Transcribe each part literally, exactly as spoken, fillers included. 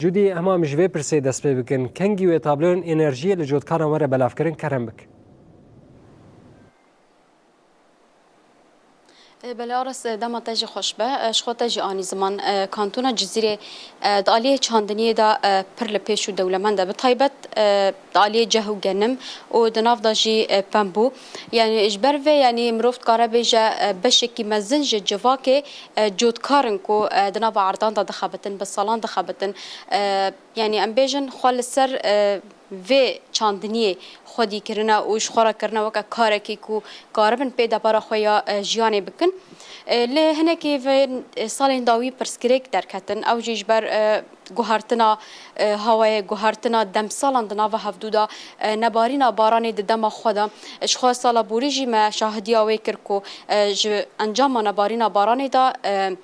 Cûdî, hema em ji vê pirsê dest pê bikin, kengî wê tabloyên enerjiyê li cotkaran were belavkirin, kerem bik. E, belê Aras, e, dema te jî xweş be. E, ji xwe te jî anî ziman, e, Kantona Cizîrê, e, di aliyê çandiniyê de, e, pir li pêş û dewlemend e. Bi taybet, e, di aliyê ceh û genim û di nav de jî, e, pembû. Yanî ji ber vê, yanî mirov dikare bêje, e, beşekî mezin ji civakê, e, cotkar in ku, e, di nava erdan de dixebitin, bi salan dixebitin. E, yanî em bêjin xwe li ser, e, vê çandiniyê xwedî kirine û ji xwe re kirine weke karekî ku karibin pê debara xwe ya, e, jiyanê bikin. E, li hinekî vê, e, salên dawî pirsgirêk derketin. Ew jî ji ber, e, guhertina, e, hawayê, guhertina demsalan di nava hevdû de, e, nebarîna baranê di dema xwe de. Ji xwe sala borî jî me şahidiya wê kir ku, e, ji encama nebarîna baranê de, e,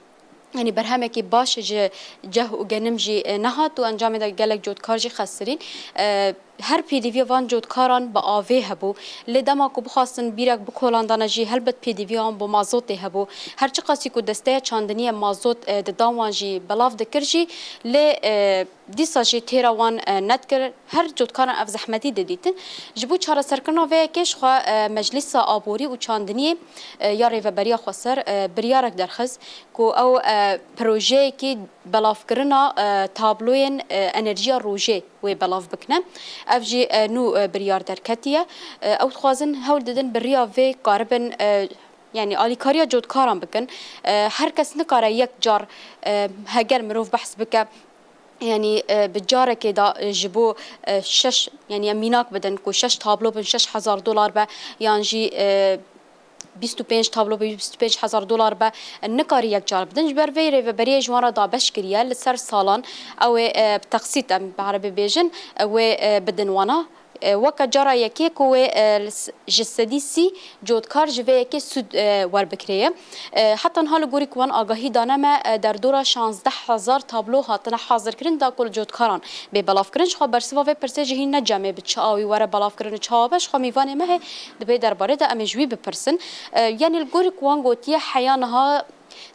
yanî berhemekî baş ji ceh û genim jî, e, nehat û encamê de gelek cotkar jî xesirîn. E, her pêdiviya van cotkaran bi avê hebû. Lê dema ku bixwastin bîrek bikolandane jî, helbet pêdiviya wan bi mazotê hebû. Her çiqasî ku desteya çandiniyê mazot, e, dida wan jî belav dikir jî, lê, e, dîsa jî têra wan, e, nedikir. Her cotkaran ev zehmetî didîtin. Ji bo çareserkirina vê yekê ji xwe, e, Meclîsa Aborî û Çandiniyê, e, ya Rêveberiya Xweser, e, biryarek derxist ku ew, e, projeyekî belavkirina, e, tabloyên, e, enerjiya rojê wê belav bikine. Ev jî, e, nû, e, biryar derketiye. E, ew dixwazin hewl didin bi riya vê karibin, e, yanî alîkariya cotkaran bikin. E, her kes nikare yek car, e, heger mirov behs bike, yanî, e, bi carekê de, e, ji bo, e, şeş, yanî em mînak bidin ku şeş tablo bin şeş hezar dolar be, yan jî, e, bîst û pênc tablo be bîst û pênc hezar dolar be, e, nikarî yek car bidin. Ji ber vê rêveberiyê ji wan re dabeş kiriye li ser salan ew ê, e, bi teqsît em bi erebî bêjin, e, wê, e, bidin wana. E, weke cara yekê ku wê, e, li s-, ji sedî sî cotkar ji vê yekê sûd, e, werbikirê ye. E, heta niha li gorî ku wan agahî dane me, e, derdora şazdeh hezar tablo hatine hazirkirin da ku li cotkaran bê belavkirin. Ji xwe bersiva vê pirsê jî hîn ne cem ê bi çi awî were belavkirin û çawa be, ji xwe mîvanê me hê di vê derbarê de em ê ji wî bipirsin. E, yanî li gorî ku wan gotiye heya niha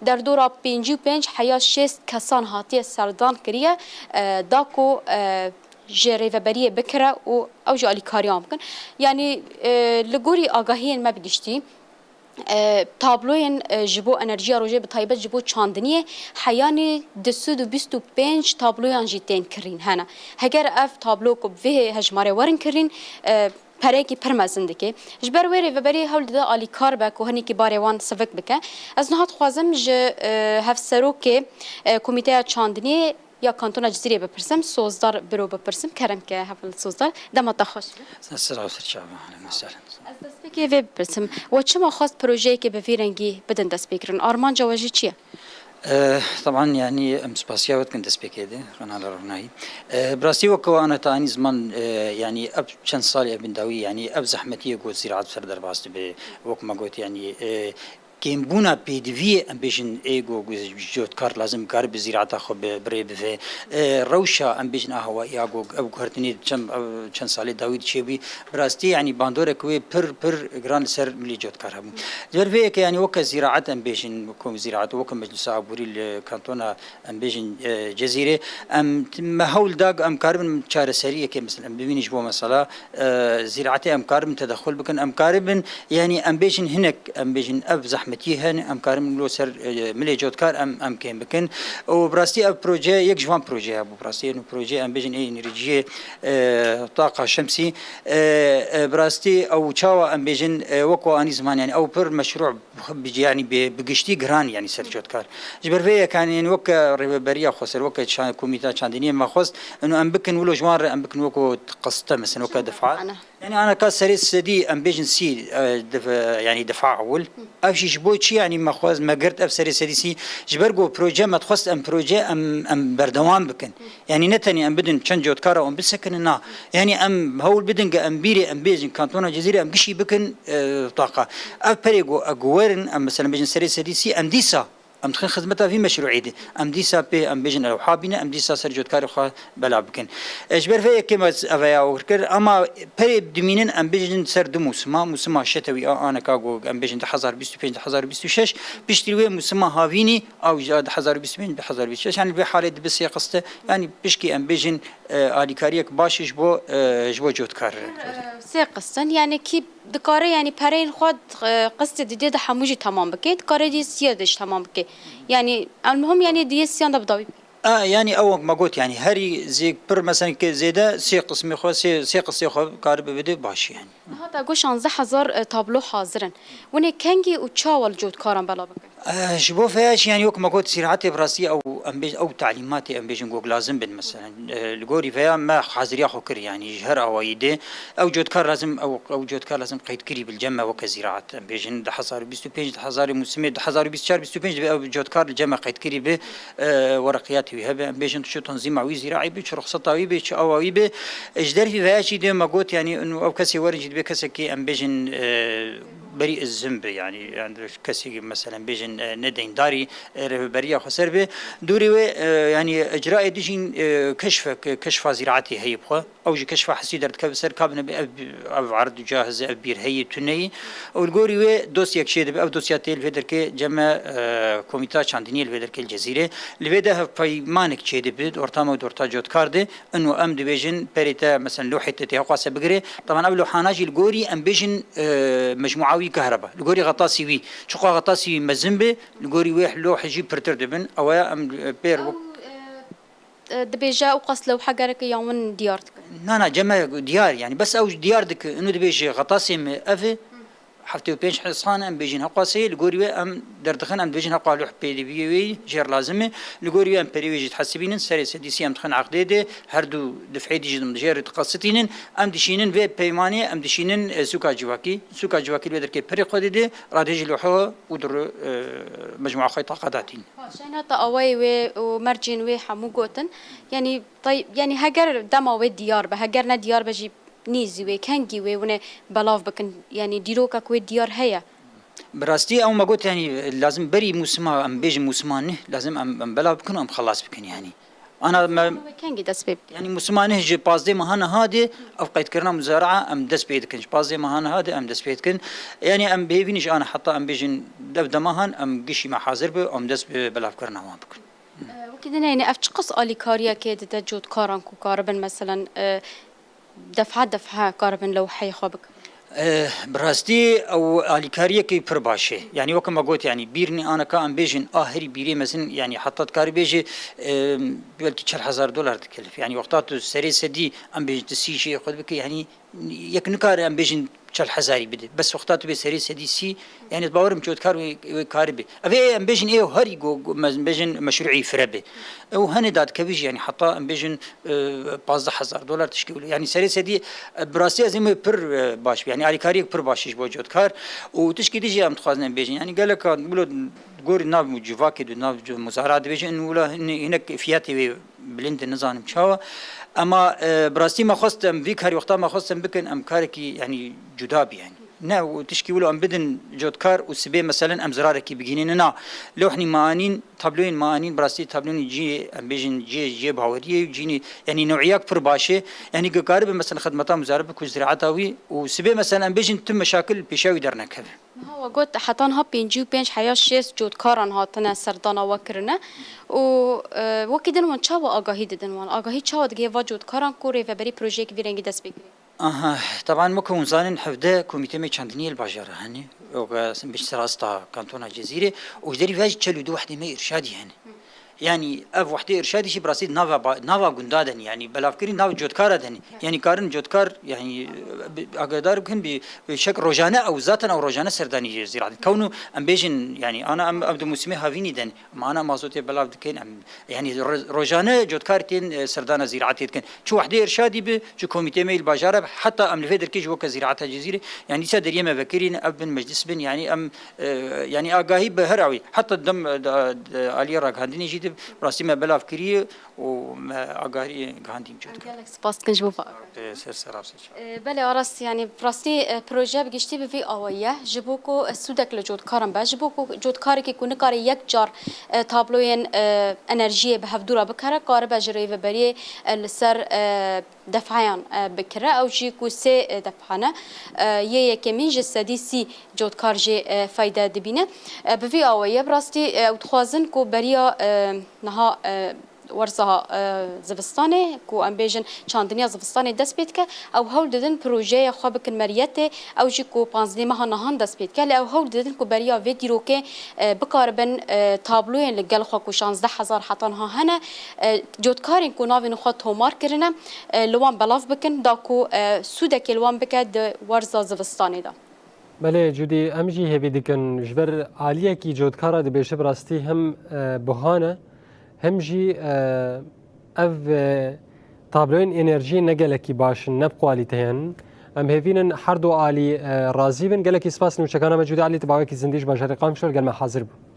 derdora pêncî û pênc heya şêst kesan hatiye serdan kiriye, e, da ku, e, ji rêveberiyê bikire û ew jî alîkariyan bikin. Yanî, e, li gorî agahiyên me bi giştî, e, tabloyên, e, ji bo enerjiya rojê, bi taybet ji bo çandiniyê, heyanî du sed û bîst û pênc tabloyan jî tên kirîn hene. Heger ev tablo ku bi vê hejmarê werin kirîn, e, pereyekî pir mezin dike. Ji ber wê rêveberî hewl dide alîkar be ku hinekî barê wan sivik bike. Ez niha dixwazim ji, e, hevserokê, e, Komîteya Çandiniyê ya Kantona Cizîrê bipirsim, Sozdar Biro bipirsim. Kerem ke heval Sozdar. Dema te xweş be. Sira ser çava, ehlen ve sehlen. Ez destpêkê vê bipirsim. We çima xwest projeyekê bi vî rengî bidin destpêkirin? Armanca we jî çi ye? E, teban, yanî em spasiya we dikin destpêkê de, Kanala Ronahî. E, bi rastî wek we ana te anî ziman, e, yanî ev çend salê ev bin dawî, yanî ev zehmetiyê ku zîraet ser derbas dibe, wek me got, yanî, e, kêmbûna pêdiviyê, em bêjin, ê ku, ku cotkar lazim kar bi zîraeta xwe bi, bi rê bive. E, rewşa, em bêjin, a hewayî ya ku ev guhertinê çend, ev çend salê dawî diçêbûyî, bi rastî, yanî bandorek wê pir, pir giran li ser milê cotkar hebû. Ji ber vê yekê, yanî weke zîraet, em bêjin, weke zîraet, weke Meclisa Aborî li Kantona, em bêjin, e, Cezîrê, em, me hewl da ku em karibin çareseriyekê, mesela, em bibînin ji bo mesela, e, zîraetê em karibin tedexul bikin, em karibin, yanî em bêjin hinek, em bêjin ev zehmetiyê hene, em karibin lo ser, e, milê cotkar em, em kêm bikin. Û bi rastî ev proje yek ji van projeya bû. Bi rastî ev proje em bêjin ê enerjiyê, e, taqa şemsî. E, e, bi rastî ew çawa em bêjin, e, wek we anî ziman, yanî ew pir meşrû bi, yanî bi, bi giştî giran, yanî ser cotkar. Ji ber vê yek, yanî weke rêveberiya xweser, weke ça-, komîta çandiniyê me xwest, inu em bikin wilo ji wan re, em bikin weko qiste, mesela weke difa. Ana. Yanî ana ka serê sedî, em bêjin sî, e, dif-, yanî difa ewil. Ev jî ji bo çi, yanî me xwest, me girt ev serê sedî sî? Ji ber ku proje me dixwest em proje em, em berdewam bikin. Yanî ne tenê em bidin çend cotkara wan bisekinin, na. Yanî em hewl bidin ke em bîrê em bêjin Kantona Cezîrê em gişî bikin, e, taqa. Ev perê ku, e, ku werin, em mesela bêjin serê sedî sî, em dîsa Em dixin xizmeta vî meşrûî de. Em dîsa pê, em bêjin, ew habîne, em dîsa ser cotkarê xwe belav bikin. E, ji ber vê yekê me ev ya kir, ama perê dimînin, em bêjin ser du mûsima, mûsima şetewî a aneka ku em bêjin du hezar bîst û pênc, du hezar bîst û şeş, piştî wê mûsima havînî, ew ji du hezar bîst û pênc, du hezar bîst û şeş, yanî vê halê dibe sê qiste, yanî pişkî em bêjin, e, alîkariyek baş ji bo, e, ji bo cotkar. Sê qistin, yanî kî dikare, yanî pereyên xwe, e, qistê didê de hemû jî temam bike, dikare dî siyê de jî temam bike. Yanî, elmuhim, yanî diyê siyan de bi dawî bike. A, yanî ew wek me got, yanî herî zê-, pir, mesela, ke zêde sê qismê xwe, sê, sê qistê xwe karibe bide baş, yanî. Niha te got şazdeh hezar, e, tablo hazir in. Winê kengî û çawa li cotkaran belav bikin? Eh, ji bo vêya jî, yanî wek me got, zîraetê bi rastî ew, em bêj-, ew talîmatê, em bêjin, ku lazim bin, meselen. Eh, li gorî vêya me haziriya xwe kir, yanî ji her awayî de ew cotkar lazim, ew, ew cotkar lazim qeydkirî bi li cem me weke zîraet. Em bêjin du hezar û bîst û pênc, du hezar û mûsimê, du hezar û bîst û çar bîst û pênc dibe ew cotkar li cem me qeydkirî bi, eh, wereqiyatê wî hebe. Em bêjin çi tanzîma wî zîraî bi, çi ruxseta wî bi, çi awa wî bi. Eh, ji dervî vêya jî dê me got, yanî, û ew kesê werin jî dibe kesekî, em bêjin, eh, berî zim bi, yanî, yanî kesê, meselen, bêjin, e, ne deyndarî, e, rêveberiya xweser bi. Dûrî wê, e, yanî icraê dijîn, e, keşfek, keşfa zîraetê heye bi xwe. Ew ji keşfa hesî derdikeve ser kabine bi ev, ev erd û cahiz, ev bîr heye, tune ye. Û li gorî wê dosyek çêdibe, ev dosya tê li vê derkê cem me, e, komîta çandiniyê li vê derkê li Cezîrê. Li vê de hevpeymanek çêdibe, di orta me û di orta cotkar de. Ino em dibêjin perê te, meselen, lûhê te tê heqwase bigire. Taban ev lûhana jî li gorî em bêjin, e, mecmûa wî kehreba. Li gorî xetasî wî. Çiqa xetasî wî mezin be, li gorî wê lûhê jî pirtir dibin. Ew ya em, e, pêr Ew, e, e, dibêje ew qas lewhe gereke yan win diyar dike. Na, na, cem me diyar, yanî bes ew diyar dike. Ino dibêje xetasê me ev e. Heftê û pênc hesane em bêjin heqwasê, li gorî wê em derdixin, em dibêjin heqwa lûh pêdiviyê wê jêr lazim e. Li gorî wê em perê wê jî dihesibînin, serê sedî sî em dixin eqdê de, her du dif'ê dî jî jêr diqesitînin. Em dişînin vê peymanê, em dişînin, e, sûka civakî. Sûka civakî li wê derkê perê xwe dide, radê jî lûho û dir, e, mecmûa xwe taqa datîn. Baş, yanî heta awayê wê û mercên wê hemû gotin. Yanî, tay-, yanî heger dema wê diyar be, heger ne diyar be jî, nîzî wê, kengî wê wine belav bikin? Yanî dîrokek wê diyar heye? Bi rastî ew me got, yanî lazim berî mûsima, em bêjin mûsima neh, lazim em, em belav bikin û em xelas bikin, yanî. Ana me Wê kengî dest pê bike? Yanî mûsima neh ji pazdeh meha niha de ev qeydkirina muzara'a em dest pê dikin. Ji pazdeh meha niha de em dest pê dikin. Yanî em bi hêvî ne ji ana heta em bêjin dev demahan em gişî me hazir be, em dest bi belavkirina wan bikin. E, wekî din, yanî ev çiqas alîkariyekê dide cotkaran ku karibin, meselen, e, defha defha karibin lewheyê xwe bikin? E, bi rastî ew alîkariyekî pir baş e. Yanî weke me got, yanî bîrnî aneka em bêjin a herî bîrê mezin, yanî heta dikarî bêjî, e, belkî çel hezar dolar dikelif. Yanî wexta tu serê sedî em bêjin tu sî jê xwe dibikî, yanî yek nikare em bêjin çel hezarî bide. Bes wexta tu bê serê sedî sî, yanî ez bawerim cotkar wê, wê karî bê. Ev ê em bêjin ê herî go, go, me, bêjin meşrûî fire bê. Ew hene dadikevî jî, yanî heta em bêjin, e, pazdeh hezar dolar tişkî wilo. Yanî serê sedî, e, bi rastî ez ê pir, e, baş bî. Yanî alîkariyek pir baş e ji bo cotkar. Û tişkî dî jî em dixwazin em bêjin. Yanî geleka wilo gorî nav civakê de, nav muzara dibêjin, wilo hin-, hinek fiyatê wê bilind e, nizanim çawa. Ema, e, bi rastî me xwest em vî karî wexta me xwest em bikin, em karekî, yanî, cuda bî, yanî. Ne û tişkî wilo em bidin cotkar û sibê, meselen, em zirarekî bigihînin. Na, lewhnî me anîn, tabloyên me anîn, bi rastî tabloyên cî, em bêjin cê, cê baweriyê û cînî, yanî, new'iyak pir baş e. Yanî, ku karibe, meselen, xidmeta muzarib ku ziraeta wî û sibê, meselen, em bêjin tu meşakil pêşiya wî dernekeve. Niha we got heta niha pêncî û pênc heya şêst cotkaran hatine serdana we kirine û, e, wekî din wan çawa agahî didin wan? Agahî çawa digihê va cotkaran ku rêveberî projeyekî vî rengî dest pê kiriye? Aha, teban weke hûn zanin hevdeh komîtê me çandiniyê li bajara hene. Weke bi serasta kantona Cezîrê û ji derî ve jî çel û du wehdê me îrşadî hene. Yanî ev wehdê îrşadî jî bi rastî nava ba-, nava gunda de ne. Yanî belavkirî nav cotkara de ne. Yanî karin cotkar, yanî, bi, agahdar bikin bi, bi şek rojane ew zaten ew rojane serdanî zîrat. Kewno em bêjin, yanî ana em, em di mûsimê havînî de ne. Em ana mazotê belav dikin, em, yanî ro-, rojane cotkar tên, e, serdana zîratê dikin. Çi wehdê îrşadî bi, çi komîtê me îl bajara bi, heta em li vê derkê jî weke zîrata Cezîrê, yanî dîsa deriyê me vekirîn, ev bin meclis bin, yanî em, e, yanî agahî bi her awî, heta dem, e, da, de, aliyê ragihandinê jî Rastî me belav kiriye û me agariyê gihandîn cot kir. Gelek spas dikin ji bo va-, Ê, ser sera se çar. Ee, belê, Aras, yani rastî, e, proje bi giştî bi vî awayî ye. Ji bo ku, e, sûdek li cotkaran be, ji bo ku cotkarekî ku nikare yek car, e, tabloyên, e, enerjiyê bi hevdû re bikere, karibe ji rêveberiyê, e, li ser, e, defeyan, e, bikire. Ew jî ku sê, e, defha ne. E, yê yekemîn ji sedî sî cotkar jê, e, feyde dibîne. E, bi vî awayî ye, bi rastî, e, ew dixwazin ku beriya, e, niha, e, werza, e, zivistanê, ku em bêjin çandiniya zivistanê dest pê dike, ew hewl didin projeya xwe bikin meriyetê, ew jî ku panzdeh meha nihan dest pê dike, lê ew hewl didin ku beriya vê dîrokê, e, bikaribin, e, tabloyên li gel xwe ku şazdeh hezar heta niha hene, e, cotkarên ku navên xwe tomar kirine, e, li wan belav bikin, da ku, e, sûdekê li wan bike di werza zivistanê de. Belê, Cudî, em jî hêvî dikin. Ji ber aliyekî cotkara dibêje bi rastî him, e, buha ne, him jî, e, ev, e, tabloyên enerjiyê ne gelekî baş in, ne bi kwalîte ye. Em hêvînin her du alî, e, razî bin. Gelekî spas nûçekana me Cudî Alî, tu bawekî zindî ji bajarê Qamişlo li gel me hazir bû.